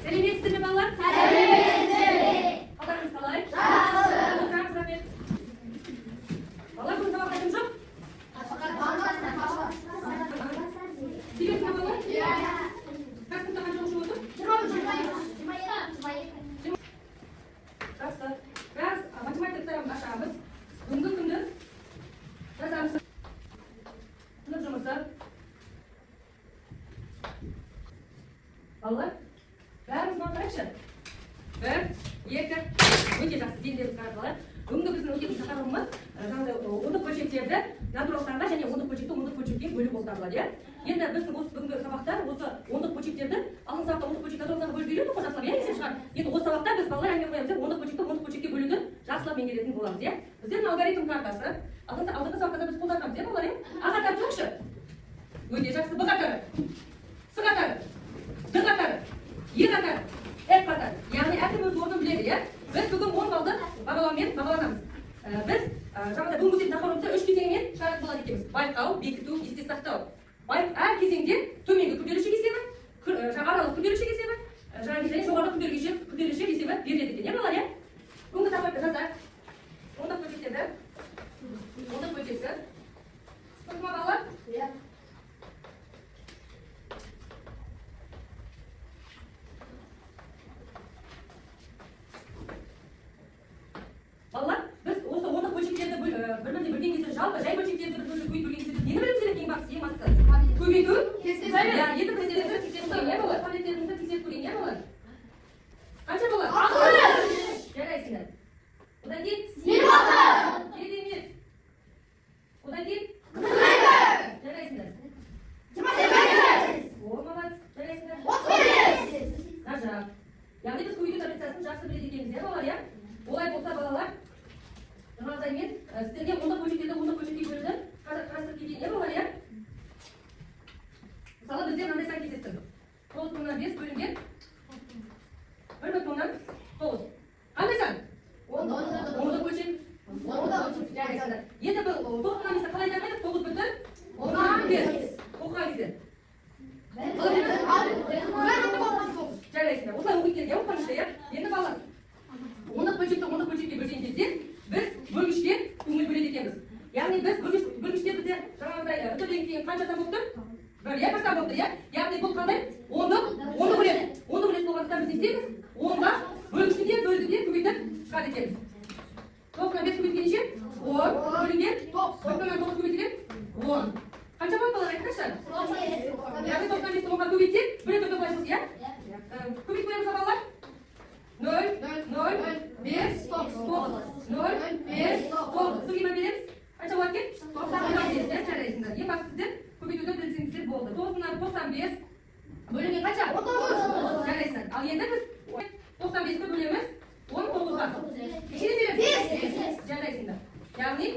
Сәлеметсіздер ме, балалар? Сәлеметсіздер ме? Қалдарыңыз қалай? Жақсы. Отырамыз, рахмет. Балалар, бүгін сабақта кім жоқ? Сүйесің бе, балалар? Иә. Қай сыныпта қанша оқушы отыр? 23. Жақсы. Біраз математика кітабын ашамыз. Бүгінгі күнді жазамыз. Сынып жұмысы. Балалар, бәріміз маған қарайықшы. Бір, екі, өте жақсы, дендеріңіз қарап, балалар. Бүгінгі біздің өтетін тақырыбымыз жаңағыдай ондық бөлшектерді натурал санға және ондық бөлшекті ондық бөлшекке бөлу болып табылады, иә? Енді біздің осы бүгінгі сабақта осы ондық бөлшектерді, алдыңғы сабақта ондық бөлшек натурал санға бөліп үйрендік қой жақсылап, иә, есеп шығарып. Енді осы сабақта біз, балалар, әңгіме қоямыз, иә, ондық бөлшекті ондық бөлшекке бөлуді жақсылап меңгеретін боламыз, иә? Бізде алгоритм картасы. Алдыңғы сабақта да біз қолданғанбыз, иә, балалар, иә? А қатары тұрыңызшы. Өте жақсы. Б қатары. С қатары. Д қатары. Е қатары. Ф қатары. Яғни әркім өз орнын біледі, иә? Біз бүгін 10 балды бағалаумен бағаланамыз. Біз жаңағыдай бүгінгі өтетін тақырыбымызда үш кезеңмен шығаратын болады екенбіз. Байқау, бекіту, есте сақтау. Әр кезеңде төменгі күрделі есебі, жаңа аралық күрделі есебі, жаңа және жоғарғы күрделі есебі беріледі екен, иә, балалар, иә? Бүгінгі тақырыпты жазайық. Ондық бөлшектерді. Ондық бөлшекті. Түсінікті ма, балалар? Иә. Балалар, біз осы ондық бөлшектерді бір-біріне бөлген кезде, жалпы жай бөлшектерді бір-біріне көбейтіп бөлген кезде біз нені білуіміз керек ең бастысы, ең бастысы? Көбейту. Кестесі. Иә, енді кестелерді тексеріп көрейін, иә, балалар? Қабілеттеріңізді тексеріп көрейін, иә, балалар? Қанша болады? Жарайсыңдар. Одан кейін? 56. Керемет. Одан кейін? Жарайсыңдар. 28. О, молодец. Жарайсыңдар. 35. Ғажап. Яғни біз көбейту таблицасын жақсы біледі екенбіз, иә, балалар, иә? Олай болса, балалар, жаңағыдай мен сіздерге ондық бөлшектерді ондық бөлшекке бөлуді қазір қарастырып кетейін, иә, балалар, иә? Мысалы, бізде мынандай сан кездесті. 9,5 бөлінген 1,9. Қандай сан? Ондық бөлшек. Жарайсыңдар. Енді бұл 9,5-ті қалай айтамыз? 9,5. Оқыған кезде. Жарайсыңдар. Осылай оқи келген, иә, оқығанша, иә? Енді, балалар, ондық бөлшекті ондық бөлшекке бөлген кезде біз бөлгішке көңіл бөледі екенбіз. Яғни біз бөлгіште бізде жаңағыдай үтірден кейін қанша сан болып тұр? Бір, иә, бір сан болып тұр, иә? Яғни бұл қандай? Ондық үлес. Ондық үлес болғандықтан біз не істейміз? Онға бөлгішті де, бөлді де көбейтіп шығады екенбіз. 9,5 көбейткен неше? 10 бөлінген 1,9 көбейтілген 10. Қанша болады, балалар, айтыңдаршы? Яғни 95-ті 10-ға көбейтсек, бір үтір былай шығады, иә? Көбейтіп қоямыз ба, балалар? Нөл, нөл, бес, тоғыз. Нөл, бес, тоғыз. Үтірге мән береміз. Қанша болады екен? 95, иә, жарайсыңдар. Ең бастысы сіздер көбейтуді білсеңіздер болды. 9,95 бөлінген қанша? 19. Жарайсыңдар. Ал енді біз 95-ті бөлеміз 19-ға. Нешеден береміз? Бес. Жарайсыңдар. Яғни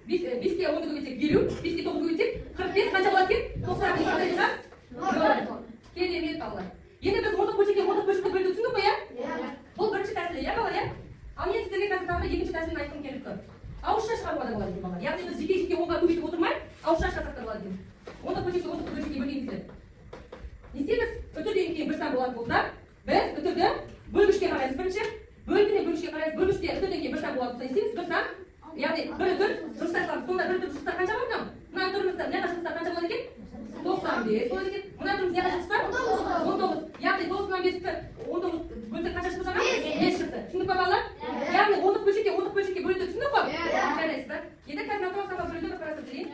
беске 10-ды көбейтсек 50, беске 9 көбейтсек 45, қанша болады екен? 95 қандай шығар? Нөл. Керемет, балалар. Енді біз ондық бөлшекке ондық бөлшекті бөлуді түсіндік қой, иә? Бұл бірінші тәсілі, иә, балалар, иә? Ал мен сіздерге қазір тағы да екінші тәсілін айтқым келіп тұр. Ауызша шығаруға да болады екен, балалар. Яғни біз жеке жеке 10-ға көбейтіп отырмай, ауызша шығарсақ та болады екен. Ондық бөлшекті ондық бөлшекке бөлген кезде не істейміз? Үтірден кейін бір сан болатын болса, біз үтірді бөлгішке қараймыз бірінші. Бөлгіні бөлгішке қараймыз. Бөлгіште үтірден кейін бір сан болатын болса, не істейміз? Бір сан, яғни бір үтір жылжыта саламыз. Сонда бір үтір жылжытса қанша болады мынау? Мына үтірімізді мына жаққа жылжытса қанша болады екен? 95 болады екен. Мына үтіріміз мына жаққа жылжытса 19. Яғни 9,5-ті 19 бөлсек қанша шықты жаңа? Бес. 5 шықты. Түсіндік па, балалар? Яғни ондық бөлшекке ондық бөлшекке бөлуді түсіндік қой? Жарайсыздар. Енді қазір натурал санға бөлуді бір қарастырып берейін.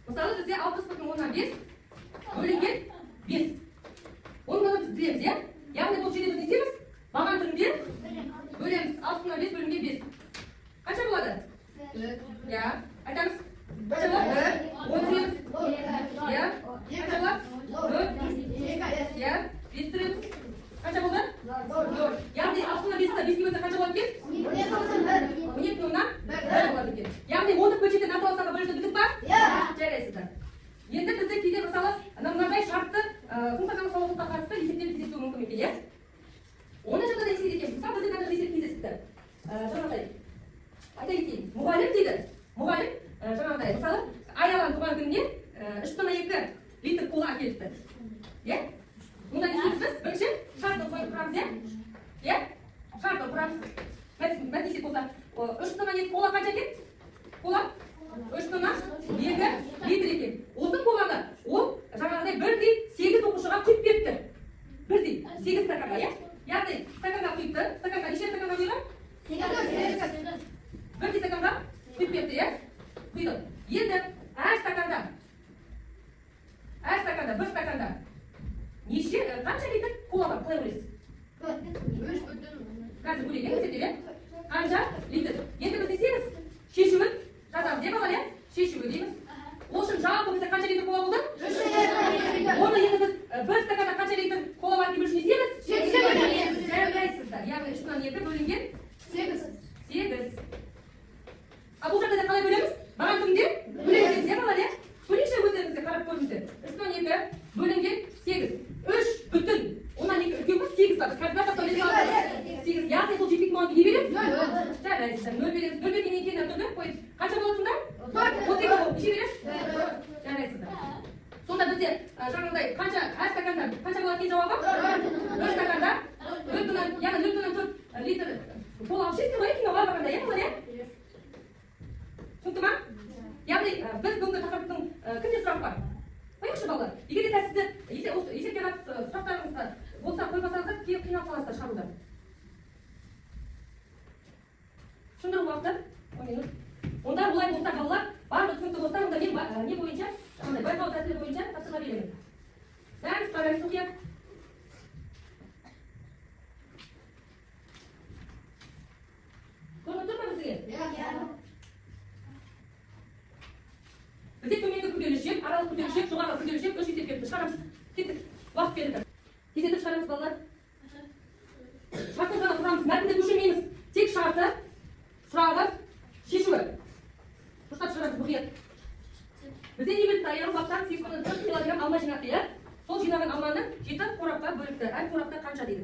Мысалы, бізде 60,5 бөлінген 5. Оны ғана біз білеміз, иә? Яғни бұл жерде біз не істейміз? Баған түрінде бөлеміз. 60,5 бөлінген 5. Қанша болады? Иә, айтамыз. Қанша болады? 10 тереміз. Иә. Қанша болады? Нөл. Иә. 5 тереміз. Қанша болды? Нөл. Яғни 60,5-ті беске бөлсек қанша болады екен? 12,1 болады екен. Яғни ондық бөлшекті натурал санға бөлуді білдік па? Жарайсыздар. Енді бізде кейде, мысалы, мынандай шартты функционалдық сауаттылыққа қатысты есептер кездесуі мүмкін екен, иә? Ондай жағдайда не істейді екенбіз? Мысалы, бізде мынандай есеп кездесіпті. Жаңағыдай айта кетейін. Мұғалім дейді. Мұғалім жаңағыдай, мысалы, Аяланың туған күніне 3,2 литр кола әкеліпті. Иә? қойып тұрамыз, иә? Иә? Шартын құрамыз. Мәтін есеп болса, 3,2 кола қанша екен? Кола? 3,2 литр екен. Осы коланы ол жаңағыдай бірдей 8 оқушыға құйып беріпті. Бірдей 8 стаканға, иә? Яғни стаканға құйыпты. Стаканға неше стаканға құйған? Бірдей стаканға құйып беріпті, иә? Құйды. Енді әр стаканда, бір стаканда неше, қанша литр кола бар, қалай ойлайсыз? Қазір бөлейік, иә, есептеп, иә? Қанша литр? Енді біз не істейміз? Шешуін жазамыз, иә, балалар, иә? Шешуі дейміз. Ол үшін жалпы бізде қанша литр кола болды? Оны енді біз бір стаканда қанша литр кола бар деп үшін не істейміз? Жарайсыздар. Яғни 3,2 бөлінген 8. А бұл жағдайда қалай бөлеміз? Баған түбінде бөлеміз, иә, балалар, иә? Бөлейікші, өздеріңізге қарап көріңіздер. 3,2 бөлінген 8. 3,2 үлкен ба, 8 ба? Біз координата 8. Яғни бұл жетпейтін болғаннан кейін не береміз? Жарайсыздар. 0 береміз. 0 бергеннен кейін түбі қойып. Қанша болады сонда? 32 болып. Неше береміз? Жарайсыздар. Сонда бізде жаңағыдай қанша, әр стаканда қанша болады екен жауабы? Бір стаканда нөл бүтін, яғни 0,4 литр кола алып ішесіздер ғой, киноға барғанда, иә, балалар, иә? Түсінікті ма? Яғни біз бүгінгі тақырыптың кімде сұрақ бар? Қояйықшы, балалар. Егер де сіздер осы есепке қатысты сұрақтарыңызға болса, қоймасаңыздар, кейін қиналып қаласыздар шығаруда. Түсіндіру уақыты 10 минут. Онда олай болса, балалар, барлығы түсінікті болса, онда мен не бойынша, жаңағыдай байқау тәсілі бойынша тапсырма беремін. Бәріміз қараймыз мұқият. Көрініп тұр ма бізге? Бізде төменгі күрделі шек, аралық күрделі шек, жоғарғы күрделі шек, үш есеп берді. Шығарамыз. Кеттік. Уақыт берілді. Тездетіп шығарамыз, балалар. Шартын ғана құрамыз. Мәтінді көшірмейміз. Тек шарты, сұрағы, шешуі. Дұрыстап шығарамыз мұқият. Бізде не беріпті? Аяғы бақтан 8,4 килограмм алма жинапты, иә? Сол жинаған алманы жеті қорапқа бөліпті. Әр қорапта қанша дейді?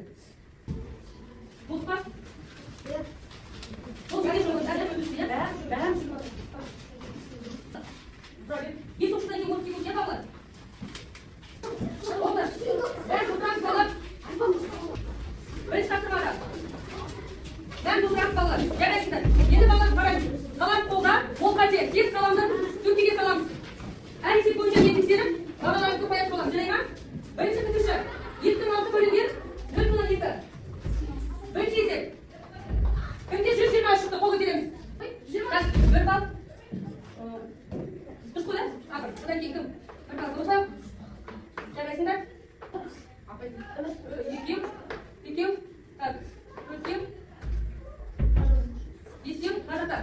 Болды ма? Бұл және жоқ, әлі өтіпті, иә? Бәрі бәрі. Бес оқушыдан кейін 30 секунд, иә, балалар? Болды. Бәрі отырамыз, балалар. Бірінші тапсырмада. Бәріміз отырамыз, балалар. Жарайсыңдар. Енді, балалар, қараймыз. Қалам қолда, ол қате. Тез қаламды сөмкеге саламыз. Әр есеп бойынша мен тексеріп, бағаларыңызды қоятын боламын. Жарай ма? Бірінші бітуші. 2,6 бөлінген 0,2. Бірінші есеп. Кімде 120 шықты, қол көтереміз. Так, 1 балл. Дұрыс қой, да? А, бір. Одан кейін кім? 1 балл болса. Жарайсыңдар. Екеу. Екеу. Так, төртеу. Бесеу. Мына жақта.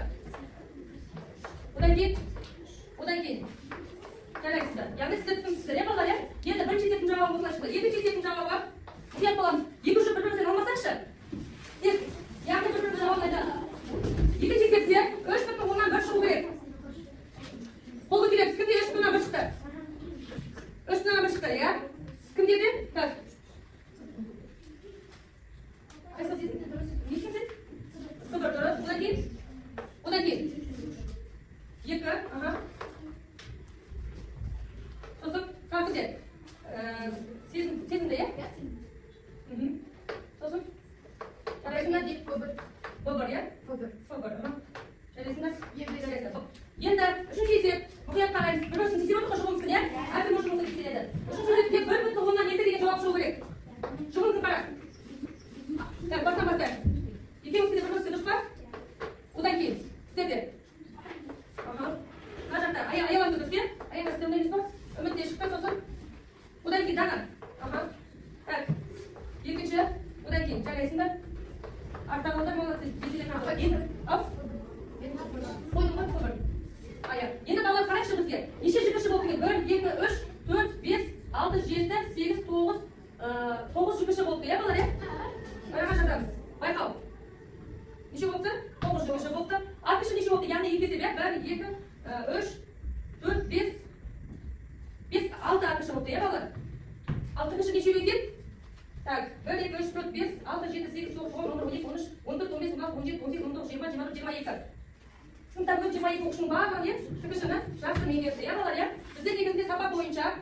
Одан кейін. Одан кейін. Жарайсыздар. Яғни сіздер түсініксіздер, иә, балалар, иә? Енді бірінші есептің жауабы осылай шықты. Екінші есептің жауабы, мұқият боламыз. Екі жұп бір бірімізден алмасаңшы. Тез. Яғни бір біріміздің жауабын айтады. Екінші есепте 3,1 шығу керек. Қол көтереміз. Кімде 3,1 шықты? 3,1 шықты, иә? Кімде де? Так. Қайсысы? Нешінші? Сыбыр, дұрыс. Одан кейін? Одан кейін? Екі, аха. Сосын, тағы кімде? Сезім, сезімде, иә? Мхм. Сосын? Жарайсыңдар? Б бір, иә? Ф бір, аха. Жарайсыңдар? Жарайсыңдар. Енді үшінші есеп. Мұқият қараймыз. Бір бірімізді тексеріп отырмыз жұбымызды, иә? Әркім өз жұбымызды тексереді. Үшінші есепте 1,2 деген жауап шығу керек. Жұбыңызды қара. Так, бастан бастайық. Екеуіңізге де бір бірімізге дұрыс па? Одан кейін сіздерде. Аха. Мына жақта аялаңды дұрыс, иә? Аяғыңыз сіздер емес па? Үміт те шықты сосын. Одан кейін Дана. Аха. Так. Екінші. Одан кейін жарайсыңдар. Артта қалдар, молодцы. Белсене қараңдар. Енді, ап. Қойдың ғой, қой. Ая. Енді, балалар, қарайықшы бізге. Неше жікіші болды екен? 1, 2, 3, 4, 5, 6, 7, 8, 9, 9 жікіші болды, иә, балалар, иә? Араға жазамыз. Байқау. Неше болыпты? 9 жікіші болыпты. А кіші неше болыпты? Яғни екі есеп, иә? 1, 2, 3, 4, 5, 5, 6 А кіші болыпты, иә, балалар? Алты кіші нешеу екен? Так, 1, 2, 3, 4, 5, 6, 7, 8, 9, 10, 11, 12, 13, 14, 15, 16, 17, 18, 19, 20, 21, 22. Сыныпта бүгін 22 оқушының барлығы не? ТКШ-ны жақсы меңгерді, иә, балалар, иә? Бізде негізінде сапа бойынша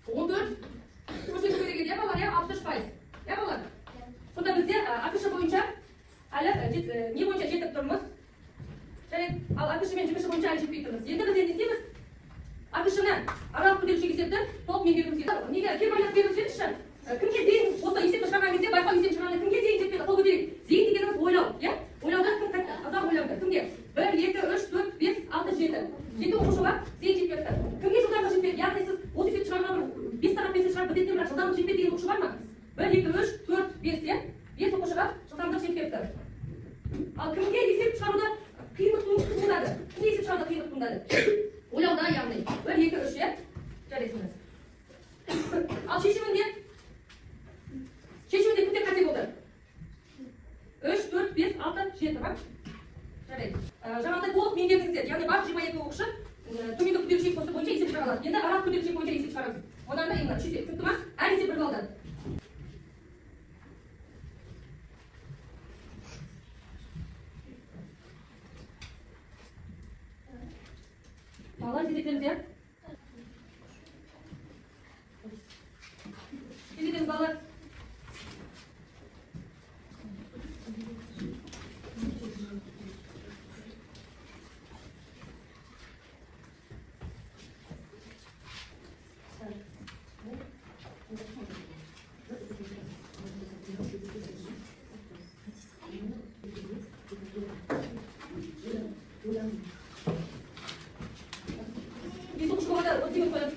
14 көрсету керек еді, иә, балалар, иә? 63%. Иә, балалар? есепте, бірақ жылдамдық жетпеді деген оқушы бар ма? Бір, екі, үш, төрт, бес, иә, бес оқушыға жылдамдық жетпепті. Ал кімге есеп шығаруда қиындық туындады? Кімге есеп шығаруда қиындық туындады? Ойлауда, яғни. Бір, екі, үш, иә, жарайсыңдар. Ал шешімінде кімде қате болды? Үш, төрт, бес, алты, жеті ма? Жарайды. Жаңағыдай толық меңгердіңіздер, яғни барлық 22 оқушы төменгі күрделі шек қосу бойынша есеп шығара алады. Енді аралық күрделі шек бойынша есеп шығарамыз. Одан да енді үш есеп, түсінікті ма? Әр есеп 1 балдан. Балалар, тездетеміз, иә, тездетеміз, балалар. Бес оқушы болғанда, 30 минут қоямыз.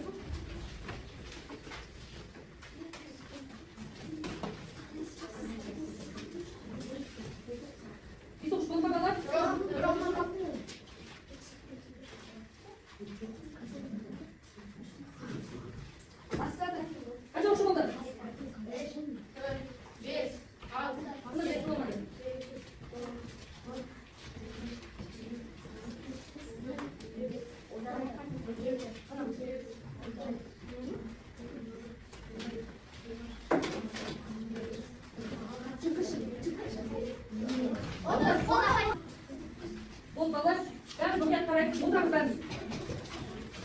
Бес оқушы болды ма, балалар? Қанша оқушы болды? Бес, алты. Мынандай болмады. Болды, балалар, бәріміз мұқият қараймыз, отырамыз бәріміз.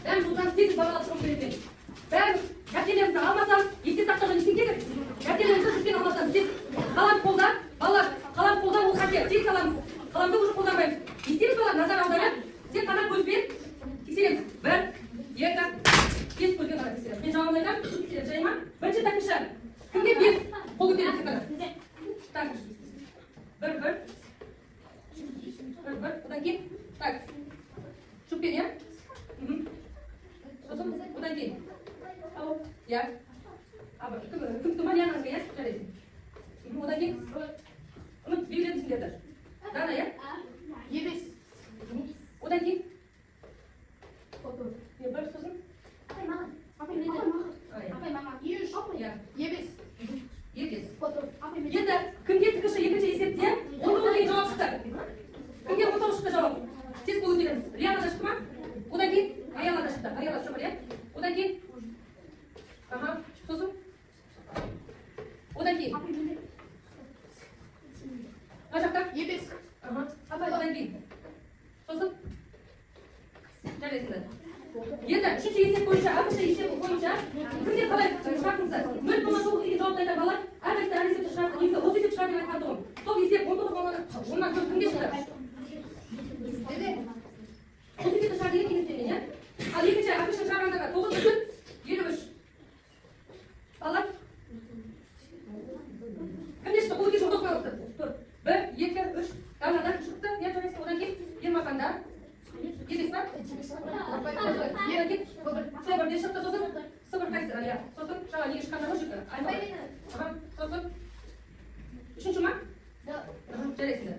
Бәріміз отырамыз, тез бағалап шығуымыз керек екен. Бәріміз дәптерлерімізді алмасамыз, есте сақтау және ештеңе керек. Дәптерлерімізді жұртпен алмасамыз, тез. Қалам қолда, балалар, қалам қолда, ол қате, тез саламыз. Қаламды уже қолданбаймыз. Не істейміз, балалар? Назар аударып, тек қана көзбен тексереміз. Бір, екі, тез көзбен қарап тексереміз. Мен жауабын айтамын, тексереміз, жарай ма? Бірінші такмиша. Кімге 5? Қол көтереміз тек қана. Так. Бір, бір. Бір, бір. Одан кейін, так. Шөппен, иә? Сосын, одан кейін. Ау, иә. А, бір, кім, кім, кім, Лиананікі, иә? Жарайсың. Одан кейін, Үміт, белгіледім сендерді. Дана, иә? Бес. Одан кейін, не, бір, сосын? А, иә. Иә. Бес. Бес. Енді кімге тікіші екінші есепте 19 деген жауап шықты? Кімге 19 шықты жауап? Тез қол көтереміз. Лиана да шықты ма? Одан кейін Аяла да шықты. Аяла сыбыр, иә? Одан кейін? Аха, сосын? Одан кейін? Мына жақта? Бес. Аха. Одан кейін? Сосын? Жарайсыңдар. Енді үшінші есеп бойынша, АБШ есебі бойынша кімде қалай шығардыңыздар? 0,9 деген жауапты айтар балалар, әрқайсысы әр есепті шығарды. Негізі осы есеп шығар деп айтқан тұғым. Сол есеп 19,4 кімге шықты? Осы есепті шығар деген кеңес берген, иә? Ал екінші АБШ шығарғандарға 9,53. Балалар, кімде шықты? Қол көтерші, 19,4. Тұр. Бір, екі, үш. Данадан шықты. Иә, жарайсың. Одан кейін Ермаханда. Елес па? Одан кейін С бірде шықты, сосын С бір қайсы? Иә. Сосын жаңа неге шыққандар ғой жікі? Аха, сосын үшінші ма? Аха, жарайсыңдар.